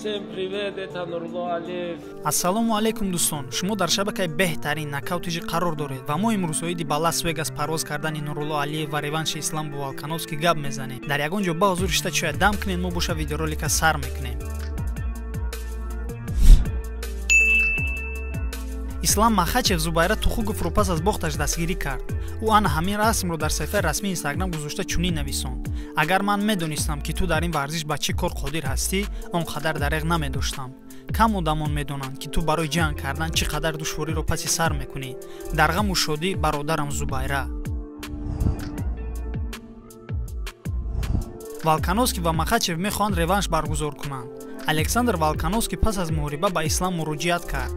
Всем привет, это Нурулло Алиев. Ассалому алайкум, дӯстон. Шумо дар шабакаи беҳтарин Нокаут ТЖ қарор доред ва мо имрӯз оиди ба Лас Вегас парвоз кардани Нурулло Алиев ва реванши Ислам бо Волкановский гап мезанем. Дар ягон ҷо ба ҳузур шита чоя дам кунед, мо боша видеоролика сар мекунем. Ислам Махачев Зубайра Тухуговро пас аз бохташ дастгирӣ кард. Ӯ ана ҳамин расмро дар саҳифаи расмии Инстаграм гузошта чунин нависонд: агар ман медонистам, ки ту дар ин варзиш ба чӣ кор қодир ҳастӣ, он қадар дареғ намедоштам. Кам одамон медонанд, ки ту барои ҷанг кардан чӣ қадар душвориро паси сар мекунӣ. Дар ғаму шодӣ, бародарам Зубайра. Волкановский ва Махачев мехоҳанд реванш баргузор кунанд. Александр Волкановский пас аз муҳориба ба Ислам муроҷиат кард.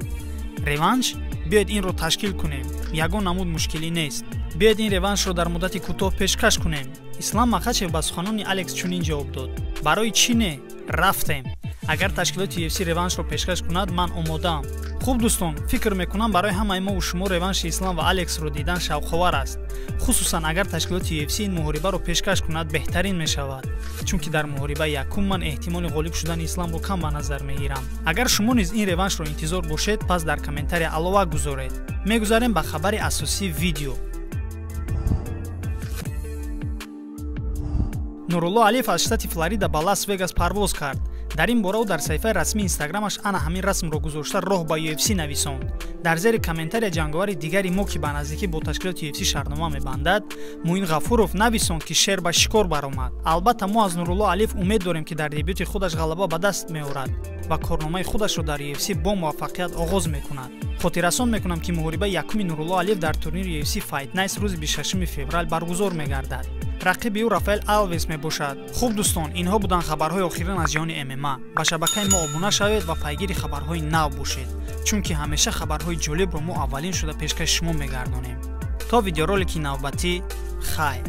Реванш? Биёед инро ташкил кунем. Ягон намуд мушкилӣ нест. Биёед ин реваншро дар муддати кӯтоҳ пешкаш кунем. Ислам Махачев ба суханони Алекс чунин ҷавоб дод: барои чӣ не? Рафтем. Агар ташкилоти UFC реваншро пешкаш кунад, ман омодаам. Хуб, дӯстон, фикр мекунам, барои ҳамаи мову шумо реванши Ислам ва Алексро дидан шавқовар аст. Хусусан агар ташкилоти UFC ин муҳорибаро пешкаш кунад, беҳтарин мешавад, чунки дар муҳорибаи якум ман эҳтимоли ғолиб шудани Исламро кам ба назар мегирам. Агар шумо низ ин реваншро интизор бошед, пас дар комментария алова гузоред. Мегузарем ба хабари асосии видео. Нурулло Алиев аз штати Флорида ба Лас Вегас парвоз кард. Дар ин бора ӯ дар саҳифаи расмии Инстаграмаш ана ҳамин расмро гузошта роҳ ба UFC нависонд. Дар зери комментария ҷанговари дигари мо, ки ба наздикӣ бо ташкилоти UFC шартнома мебандад, Муин Ғафуров нависонд, ки шер ба шикор баромад. Албатта, мо аз Нурулло Алиев умед дорем, ки дар дебюти худаш ғалаба ба даст меорад ва корномаи худашро дар UFC бо муваффақият оғоз мекунад. Хотиррасон мекунам, ки муҳорибаи якуми Нурулло Алиев дар турнири UFC Fight Nights рӯзи 26 феврал баргузор мегардад. Рақиби ӯ Рафаэл Алвес мебошад. Хуб, дӯстон, инҳо буданд хабарҳои охирин аз ҷаҳони ММА. Ба шабакаи мо обуна шавед ва пайгири хабарҳои нав бошед, чунки ҳамеша хабарҳои ҷолибро мо аввалин шуда пешкаши шумо мегардонем. То видеоролики навбатӣ, хайр.